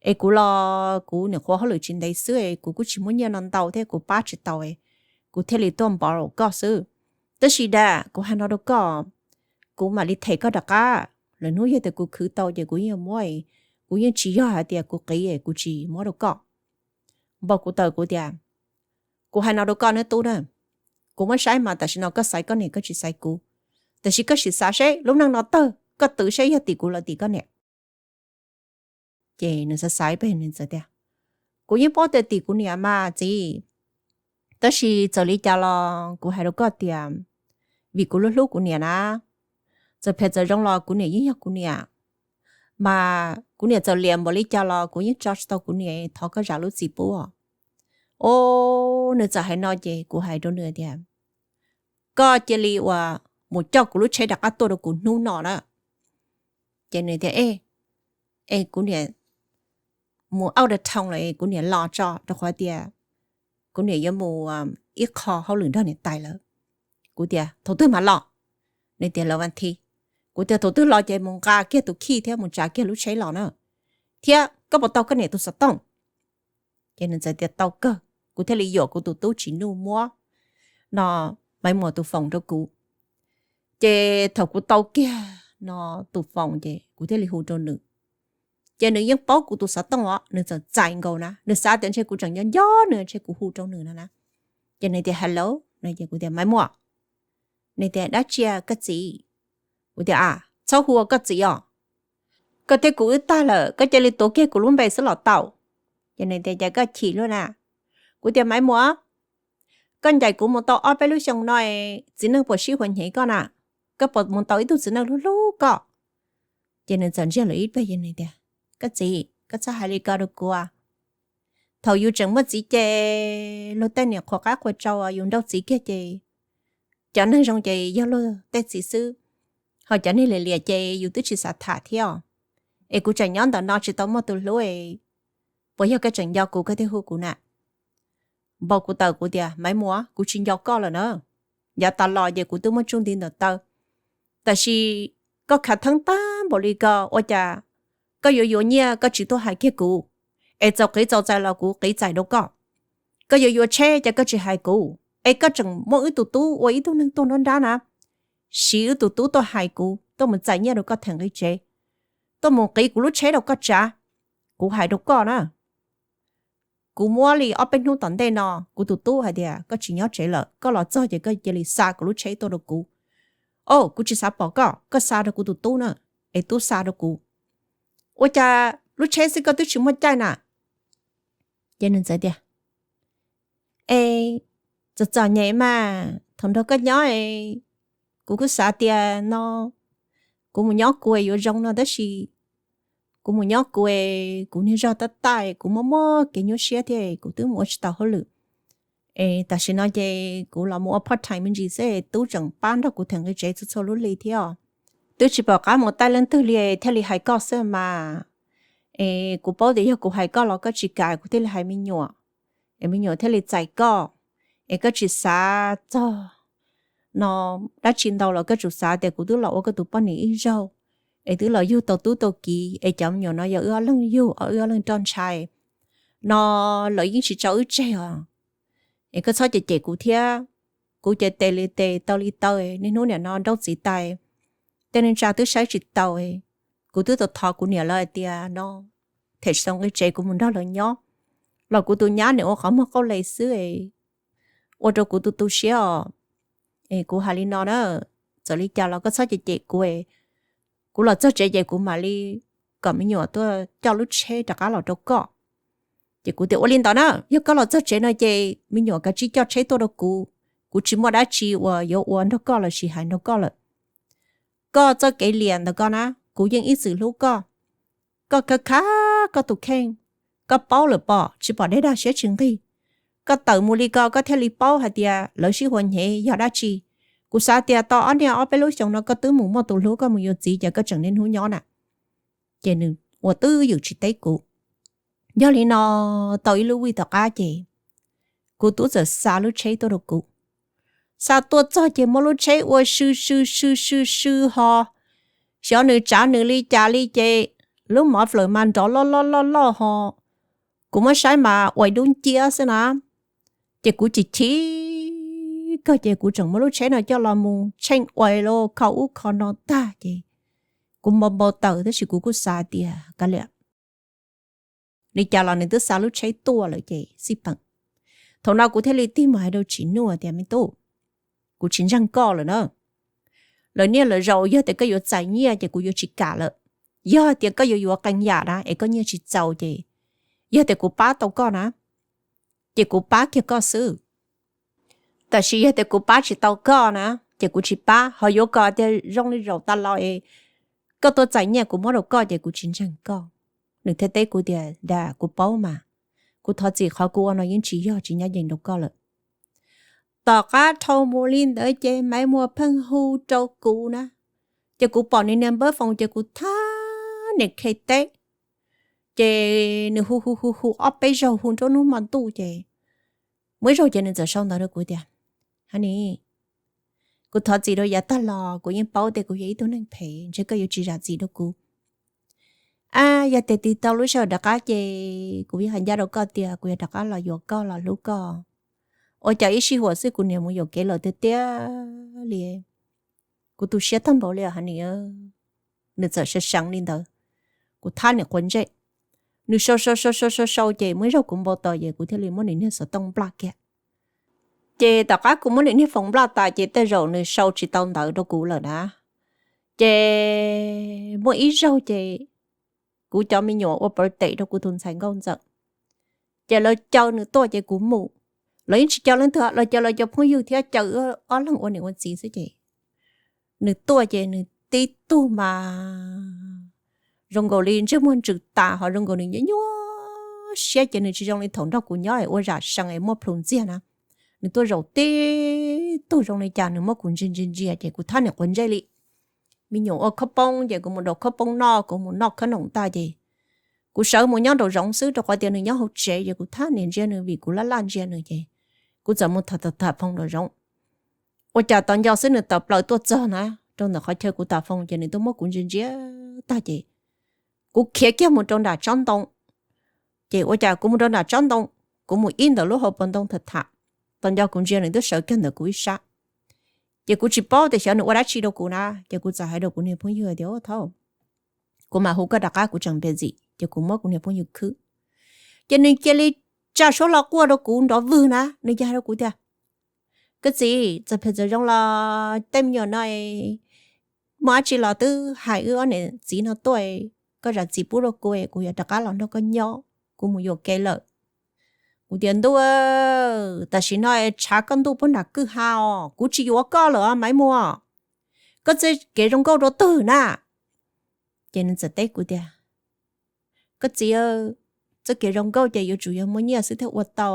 Es kuv los kuv niam qhuav hauj lwm tsis ntev xwb es kuv kuj tsis muaj nyiaj no ntau thiab kuv pab tsis tau, kuv thiaj li tuaj npov koj xwb. Tab sis dad, kuv hais no rau koj, kuv mam li them koj rov qab. Lwm hnub yog tias kuv khwv tau ces kuv yeej muab, kuv yeej tsis yog hais tias kuv qiv kuv tsis muab rau koj. Npog kuv tawm kuv tias, Kuv hais no rau koj nawb tub na, kuv muab saib mas tam sim no koj xaiv koj niam koj tsis xaiv kuv. Tam sim koj sim xav seb lub neej no tawg koj twv seb yog tim kuv los tim koj niam. Ces nws xav xav pes nws txawm tias, Kuv yeej paub tias tim kuv niam mas txiv, tab sis txawm li cas los kuv hais rau koj tias, vim kuv hlub hlub kuv niam na, txawm phem txawm zoo los kuv niam yeej yog kuv niam. Mas kuv niam txawm liam npaum li cas los kuv yeej tso tsis tau kuv niam, thov koj zam lub txim pub. O, nws txawm hais no ces kuv hais rau nws tias, Koj cia li uas mus coj kuv lub tsheb rov qab tuaj rau kuv hnub no na. Ces nws tias, E, e, kuv niam mus out of town lawm, kuv niam los tso, rau qhov tias kuv niam yuav mus ib qho hauj lwm nrog niam tais lawm. Kuv tias, Thaum twg mam los? Nws tias, Lawm vas thiv. Kuv tias, Thaum twg los ces mus nqa kiag tus key thiab mus tsav kiag lub tsheb los na, thiab koj puas tau koj niam tus xov tooj? Ces nws txawm tias, Tau kawg. Kuv thiaj li yuam kuv tus tub Tsim Nuj muab no, Maiv Muas tus foos rau kuv. Ces thaum kuv tau kiag no tus foos ces kuv thiaj li hu rau nws. Ces nws yeej paub kuv tus xov tooj os, nws txawm txais nkaus na, nws xav tias ntshe kuv tseem nco nco nws, ntshe kuv hu rau nws no na. Ces nws tias, Hello. Ces kuv tias, Maiv Muas. Nws tias, Dab tsi koj txiv? Kuv tias, Txhob hu ua koj txiv os, koj thiab kuv wb tag lawm, koj cia li tuav kiag kuv lub npe xwb los tau. Ces nws tias, Cas koj chim luaj na? Kuv tias, Maiv Muas, Koj ncaim kuv mus tau ob peb lub xyoo no, txiv neej puas sib huas hnyev koj na? Koj puas mus tau ib tug txiv neej hlub hlub koj? Ces nws txawm ntsiag lawm ib pliag ces nws tias, Koj txiv, koj txhob hais li ko rau kuv. Thaum yus tseem muaj txiv ces luag tej niam qhuas qab qhuas tsau, yus nrauj txiv kiag ces cov neeg zoo ces yog luag tej txiv xwb, ho cov neeg liam liam ces yus twb tsis xav tham thiab. Es kuv tseem nyob ntawm no tsis tau muaj tus hlub, puas yog koj tseem nco kuv koj thiaj hu kuv na? Npau kuv tawm kuv tias, Maiv Muas, kuv tsis nco koj lawm na. Yav tas los ces kuv twb muab tsuj nti ntawm taw, tab sis koj khav theeb tag npaum li ko ua cas koj yuav yuav nyiaj koj tsis tuaj hais kiag kuv, es txaus qiv txaus txais los kuv qiv txais rau koj. Koj yuav yuav tsheb ces koj tsis hais kuv, es koj tseem muab wb tus tub ua ib tug neeg tuag nruab nrab na, siv wb tus tub tuaj hais kuv tuaj mus txais nyiaj rau koj them nqi tsev, tuaj mus qiv kuv lub tsheb rau koj tsav. Kuv hais rau koj na, kuv muab li ob peb hnub tom ntej no kuv tus tub hais tias koj tsis nyob tsev lawm, koj los txog ces koj cia li xa kuv lub tsheb tuaj rau kuv. O, kuv tsis xav pom koj, koj xa rau kuv tus tub na, es tub xa rau kuv. Ua cas lub tsheb xwb koj twb tsis muaj caij na? Ces nws txawm tias, Es txom txom nyem mas thaum nrog koj nyob, kuv kuj xav tias no kuv mus nyob kuv yuav zoo no tab sis kuv mus nyob kuv, kuv niag zog tab tab, kuv muaj muaj kev nyuaj siab thiab kuv twb mus ua tsis tau hauj lwm. Es tam sim no ces kuv los mus ua part time me ntsis xwb, tub tseem pab nrog kuv them nqi tsev txhua txhua lub hli thiab. Twb tsis pom qab mus taij leej twg li thiaj li hais koj xwb mas. Es kuv paub tias yog kuv hais koj los koj tsis kam, kuv thiaj li hais me nyuam, es me nyuam thiaj li txais koj. Es koj tsis xav txog no dab tsi ntau los koj tsuas xav tias kuv twb los ua koj tus poj niam ib zaug, es twb los yug tau tub tau kiv, es cov me nyuam no yog wb ob leeg yug, wb ob leeg roj ntshai no, lawv yeej tsis tso wb tseg os. Es koj txhob cem cem kuv thiab. Kuv ces tes li tes taw li taw, niaj hnub nim no nrauj txiv tais, tej neeg tsa twb saib tsis taus. Kuv twb tau thov kuv niam lawv hais tias no them tsis tau nqi tsev kuv mus nrog lawv nyob, los kuv tus nyab nws ua qhov muag qauj les xwb, ua rau kuv tu tu siab os. Es kuv hais li no na, txawm li cas los koj txhob cem cem kuv. Kuv los txog tsev ces kuv mam li kom me nyuam tuaj coj lub tsheb rov qab los rau koj. Ces kuv tias ua li ntawd na, yog koj los txog tsev no ces me nyuam kav tsij coj tsheb tuaj rau kuv. Kuv tsis muaj dab tsi uas yuav ua nrog koj los sis hais nrog koj lawm. Koj txoj kev liam ntawm koj na, kuv yeej ib txwm hlub koj. Koj khav khav koj tus kheej, koj paub lawm pom tsis pom dej dag siab tsis nqig. Koj tawm mus li ko koj thiaj li paub hais tias lawv sib huas hnyev yog dab tsi. Kuv xav tias tau ob niaj ob peb lub xyoos no koj twb mus muaj tus hlub koj mus yuav txiv ces koj tseem niaj hnub nyob na. Ces nws ua twj ywm tsis teb kuv. Yog li no, tau ib lub vij tom qab ces kuv tub txawm xa lub tsheb tuaj rau kuv. Xa tuaj txog ces muab lub tsheb ua sw sw sw sw sw ho, xyov nws tsav nws li cas li ces lub mov flaws mas nrov loj loj loj loj ho. Kuv muab saib mas ua ib dub nciab xwb na. Ces kuv chim chim kawg ces kuv tseem muab lub tsheb no coj los mus tsheej ua lawm kho ub kho no tag ces kuv npau npau taws tab sis kuv kuj xav tias kav liam, li cas los nws twb xa lub tsheb tuaj lawm ces xij peem. Thaum no kuv thiaj li tig mus hais rau Tsim Nuj tias me tub, kuv tsis ntseeg koj lawm na. Lawv niaj lawv zaus yog tias koj yuav txais nyiaj ces kuv yuav tsis kam lawm. Yog tias koj yuav yuav qee yam na es koj nyiaj tsis txaus ces, yog tias kuv pab tau koj na, ces kuv pab kiag koj xwb. Tab sis yog tias kuv pab tsis tau koj na, ces kuv tsis pab. Ho yuav kom tias zoo li zaum tas los es koj tuaj txais nyiaj kuv muab rau koj ces kuv tsis ntseeg koj. Nws thiaj teb kuv tias, Dag, kuv paub mas, kuv thov txim qhov kuv ua no yeej tsis yog tsis nyob yees rau koj lawm. Tom qab dhau mus li ntawd ces Maiv Muas pheej hu rau kuv na, ces kuv pom nws niag npawb foos ces kuv thab niam khe teb. Ces nws hu hu hu hu ob peb zaug hu nruab hnub hmo ntuj ces muaj ib zaug ces nws txawm sau ntawv rau kuv tias, Honey, kuv thov txim rau yav tag los, kuv yeej paub tias kuv yog ib tug neeg phem, ntshe koj yuav tsis zam txim rau kuv. A, yog tias tig tau lub sij hawm rov qab ces kuv yuav hais ncaj rau koj tias kuv yuav rov qab los yuav koj los hlub koj. Ua cas ib sij huam xwb kuv niam mus yuam kev lawm tiag tiag li. Kuv tu siab tag npaum li os Honey. Nws txawm seev seev li ntawd, kuv thab niam quav ntsej. Nws sau sau sau sau sau sau ces muaj ib zaug kuv npau taws ces kuv thiaj li muab nws niag xov tooj nplaj kiag. Ces tom qab kuv muab nws niag foos nplaj tas ces tej zaum nws sau tsis tau ntawv rau kuv lawm na. Ces muaj ib zaug ces kuv cov me nyuam ua birthday rau kuv tus ntxhais nkauj ntxawm, ces lawv caw nws tuaj ces kuv mus. lawv yeej tsis caw leej twg, lawv caw lawv cov phooj ywg thiab caw ob leeg ua niam ua txiv xwb ces nws tuaj ces nws tib tug mas zoo nkaus li ntsej muag ntsws tas ho zoo nkaus nws nyuaj nyuaj siab ces nws tsis zoo li thaum nrog kuv nyob es ua zam sees es muaj plhus ntxiag na. Nws tuaj zaum tib tug zoo li cas nws muab kuv ntsia ntsia ntsia ces kuv thab niam quav ntsej li. Me nyuam ua khob poob ces kuv mus daus khob poob noj, kuv mus noj khob noom tag ces kuv sawv mus nyob nraum zoov xwb rau qhov tias nws nyob hauv tsev ces kuv thab niam ntsia nws vim kuv laj laj ntsia nws ces kuv txawm mus tham tham tham foos nraum zoov. Ua cas tos nco xwb nws tawm plaws tuaj txog na, rau ntawm qhov chaw kuv tham foos ces nws tuaj muab kuv ntsia ntsia tag ces kuv khiav kiag mus rau nram tsob ntoo. Ces ua cas kuv mus rau nram tsob ntoo, kuv mus ib ntawm lub hauv paus ntoo tham tham, tos nco kuv ntsia nws twb sawv kiag ntawm kuv ib sab. Ces kuv tsis paub tias xyov nws ua dab tsi rau kuv na, ces kuv txawm hais rau kuv niag phooj ywg tias, Ua thaub, kuv mam hu koj rov qab, kuv tseem npe ntxim. Ces kuv muab kuv niag phooj ywg khwb, ces nws cia li tsa suab hlo quaj rau kuv nrov vwg na. Nws cia hais rau kuv tias, Koj txiv, txawm phem txawm zoo los tej me nyuam no muaj dab tsi los twb hais wb ob niam txiv no tuaj, koj zam txim pub rau kuv, kuv yuav rov qab los nrog koj nyob, kuv mus yuam kev lawm. Kuv tias, Ntuj, tam sim no tshav koj ntuj puag nram kwj ha os, kuv tsis yuav koj lawm Maiv Muas, koj txoj kev zoo nkauj rau twg na? Ces nws txawm teb kuv tias, Koj txiv, txoj kev zoo nkauj ces yuav tsum yog muaj nyiaj xwb thiaj ua tau.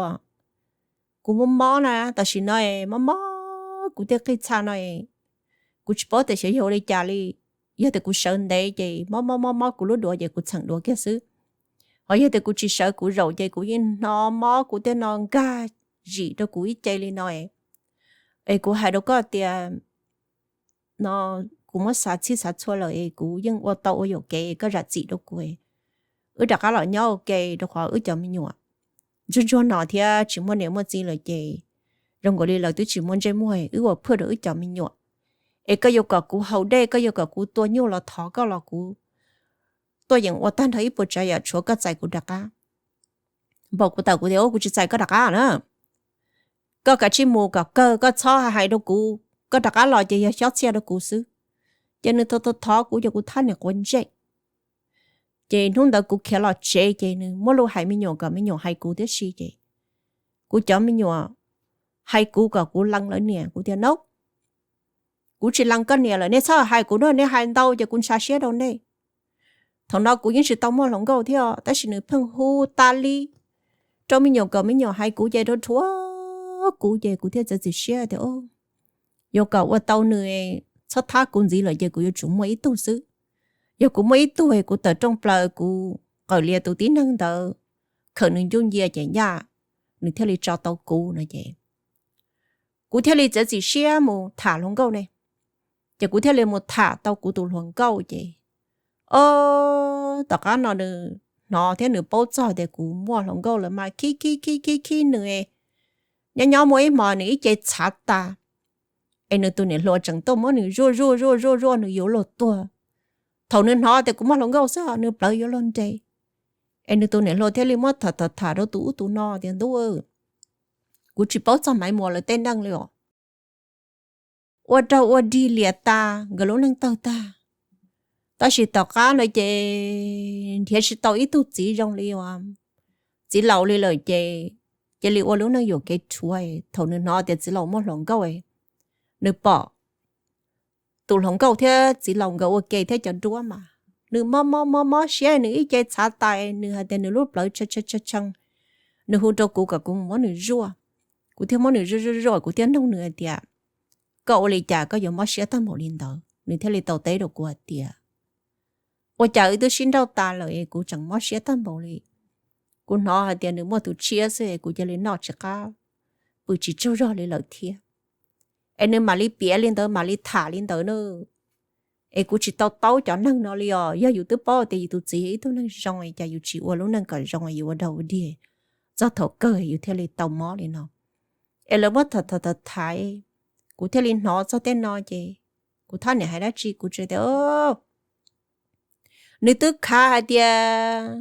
Kuv mob mob na, tam sim no mob mob kuv tej qij txha no, kuv tsis paub tias xyov yog ua li cas li. Yog tias kuv sawv ntev ces mob mob mob mob kuv lub duav ces kuv txheem duav kiag xwb. Ho yog tias kuv tsis sawv kuv zaum ces kuv yeej hnov mob kuv tej no nkag zim rau kuv ib ce li no. Es kuv hais rau koj tias no, kuv muab xav txhij xav txhua lawm es kuv yeej ua tau ua yuam kev, koj zam txim rau kuv, wb rov qab los nyob ua ke, rau qhov wb cov me nyuam ntsuag ntsuag no thiab tsis muaj niam muaj txiv lawm ces zoo nkaus li lawv twb tsis muaj ntsej muag, wb ua phwj rau wb cov me nyuam. Es koj yuav kom kuv haus dej, koj yuav kom kuv tua nyuj los thov koj los kuv tuaj yeem ua tag nrho ib puas tsav yam tshuav koj txais kuv rov qab. Npaum kuv tawm kuv tias, Kuv tsis txais koj rov qab na. Koj kav tsij mus kom kawg, koj txhob hais rau kuv, koj rov qab los ces yog xyob txhiaj rau kuv xwb. Ces nws thov thov thov kuv ces kuv thab niam quav ntsej. Ces hnub ntawd kuv khiav los tsev ces nws muab lus hais me nyuam kom me nyuam hais kuv thiab si ces kuv cov me nyuam hais kuv kom kuv lees lawv niam. Kuv tias, Nab, kuv tsis lees koj niam lawm, nej txhob hais kuv no, nej hais ntau ces kuv ntshav siab rau nej. Thaum no kuv yeej tsis tau muaj hluas nkauj thiab, tab sis nws pheej hu tas li rau me nyuam kom me nyuam hais kuv ces rau rhuav kuv ces kuv thiaj txiav txim siab tias, Yuav kom ua tau nws, txhob thab kuv ntxiv lawm ces kuv yuav tsum muaj ib tug xwb. Yog kuv muaj ib tug kuv tawm rooj plaws kuv qawm lias tus tib neeg ntawd, khawm nws ncuj ncia ces nyaj nws thiaj li tso tau kuv no ces kuv thiaj li txiav txim siab mus tham hluas nkauj ne. Ces kuv thiaj li mus tham tau kuv tus hluas nkauj ces, o, tom qab no nws hnov thiab nws paub txog tias kuv muaj hluas nkauj lawm mas khib khib khib khib khib nws. Nyob nyob muaj ib hmo nws ib ce txhav tas, es nws tus niam hluas tseem tuaj muab nws zuaj zuaj zuaj zuaj zuaj nws yuav luag tuag. Thaum nws hnov tias kuv muaj hluas nkauj xwb nws plawv yuav luag nres. Es nws tus niam hluas thiaj li muab tham tham tham rau tus ub tus no tias, Ntuj, kuv tsis paub txog Maiv Muas lawv tej neej li os. Ua raug ua dig liam tas nkawd lub neej tawg tag. Tab sis tom qab no ces nrhiav tsis tau ib tug txiv zoo li txiv laus li lawm ces cia li ua lub neej yuam kev rhuav. Thaum nws hnov tias txiv laus muaj hluas nkauj, nws pom tus hluas nkauj thiab txiv laus nkawd ua ke thiab cov duab mas nws mob mob mob mob siab, nws ib ce txhav tas, nws hais tias nws lub plawv tshee tshee tshee, nws hu rau kuv kom kuv mus muab nws zuaj. Kuv thiaj muab nws zuaj zuaj zuaj, kuv thiaj nug nws hais tias, Koj ua li cas koj yuav mob siab tag npaum li ntawd? Nws thiaj li tau teb rau kuv hais tias, Ua cas wb twb sib nrauj tas lawm es kuv tseem mob siab tag npaum li? Kuv hnov hais tias nws muaj tus tshiab xwb es kuv cia li noj tsis qab, pw tsis tsaug zog li lawm thiab. Es nws mam li piav li ntawd mam li tham li ntawd na. Es kuv tsis tau taub cov neeg no li os. Yog yus twb paub tias yus tus txiv yog ib tug neeg zoo es cas yus tsis ua lub neej kom zoo, yus ua raug ua dig, txog thaum kawg yus thiaj li tau mob li no. Es lawv muab tham tham tham tham, kuv thiaj li hnov txog tej no ces kuv thab niam hais dab tsi kuv tsuas tias, Nws twb khav hais tias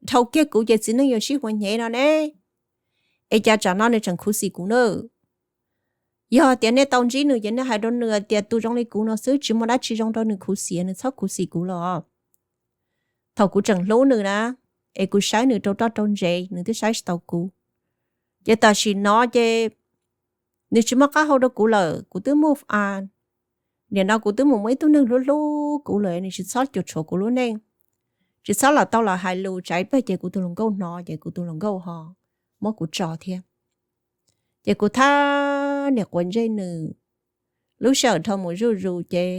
dhau kiag kuv ces txiv neej yuav sib huas hnyev no ne. Es cas tsam no nws tseem khuv xim kuv na. Yog tias nej tau ntsib nws ces nej hais rau nws tias tus zoo li kuv no xwb, tsis muaj dab tsi zoo rau nws khuv xim, nws txhob khuv xim kuv los. Thaum kuv tseem hlub nws na, es kuv saib nws rau roj rau ntsev nws twb saib tsis taus kuv. Ces tam sim no ces nws tsis muaj qab hau rau kuv lawm, kuv twb move on. Nim no kuv twb mus muaj ib tug neeg hlub hlub kuv lawm, nws tsis txhob cuam tshuam kuv lub neej, tsis txhob los tau los hais lus, tsam ib pliag ces kuv tus hluas nkauj hnov ces kuv tus hluas nkauj ho muab kuv tso thiab. Ces kuv thab niam quav ntsej nws, lub sij hawm dhau mus zuj zus ces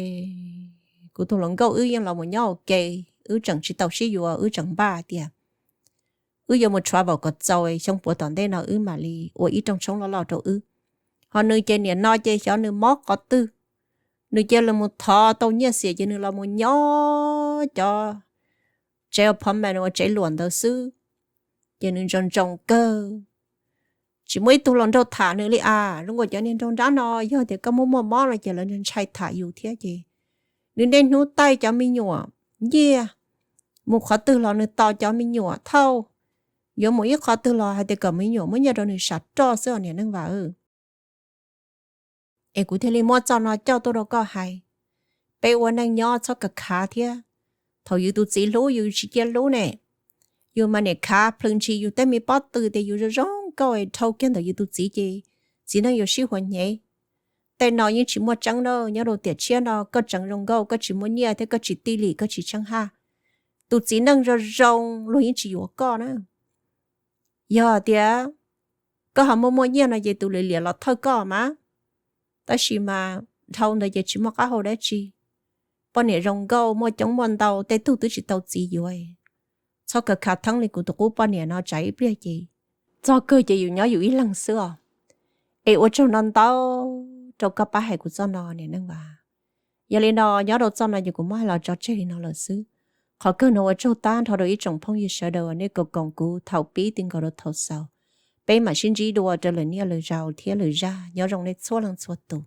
kuv tus hluas nkauj wb yeej los mus nyob ua ke, wb tseem tsis tau sib yuav, wb tseem npaj tias wb yuav mus travel kom txaus xyoo puav tom ntej no wb mam li ua ib rooj tshoob loj loj rau wb. Ho nws ces nim no ces xyov nws mob qhov twg, nws cia li mus thov tau nyiaj xiam ces nws los mus nyob cov tsev apartment uas tsev luam ntawd xwb, ces nws ntsoov ntsoov kawg, tsis muaj ib tug los nrog tham nws li as. Zoo nkaus cov niag nraug nrab no yog tias koj muaj muaj mob no ces lawv ntshai tham yus thiab ces nws niaj hnub taij cov me nyuam nyiaj, mus qhov twg los nws tos cov me nyuam thauj, yuav mus ib qhov twg los hais tias kom me nyuam muab nyiaj rau nws sam roj xwb os niam Neej Vam. Es kuv thiaj li muab txoj no coj tuaj rau koj hais, peb ua neej nyob txhob khav khav thiab. Thaum yus tus txiv hlub yus tsis cia hlub ne, yus mas niam khav plhws ntshis yus tej me pob tw tias yus zoo zoo nkauj es dhau kiag ntawm yus tus txiv ces txiv neej yuav sib huas hnyev. Tej no yeej tsis muaj tseeb na, nyob rau tiam tshiab no koj tseem zoo nkauj, koj tsis muaj nyiaj thiab koj tsis tij lim, koj tsis tsheej haj, tus txiv neej zoo zoo luag yeej tsis yuav koj na. Yog tias koj ho muaj muaj nyiaj no ces tus liam liam los thawj koj mas. Tab sis mas dhau ntawd ces tsis muaj qab hau dab tsi. Poj niam zoo nkauj muaj coob muaj ntau, tej tug twb tsis tau txiv yuav. Txhob khav khav theeb li kuv tus qub poj niam no, tsam ib pliag ces txog kawg ces yus nyob yus ib leeg xwb os. Es ua tsaug ntau ntau rau koj pab hais kuv txoj no niam Neej Vam. Yog li no nyob rau txoj no ces kuv muab hais los tso tseg li no lawm xwb. Qhov kawg no ua tsaug tag nrho rau ib tsoom phooj ywg sawv daws uas nej koom koom kuv thaum pib ti nkaus rau thaum xaus. Peb mam sib ntsib dua rau lwm niaj lwm zaus thiab lwm zaj, nyob zoo nej txhua leej txhua tus.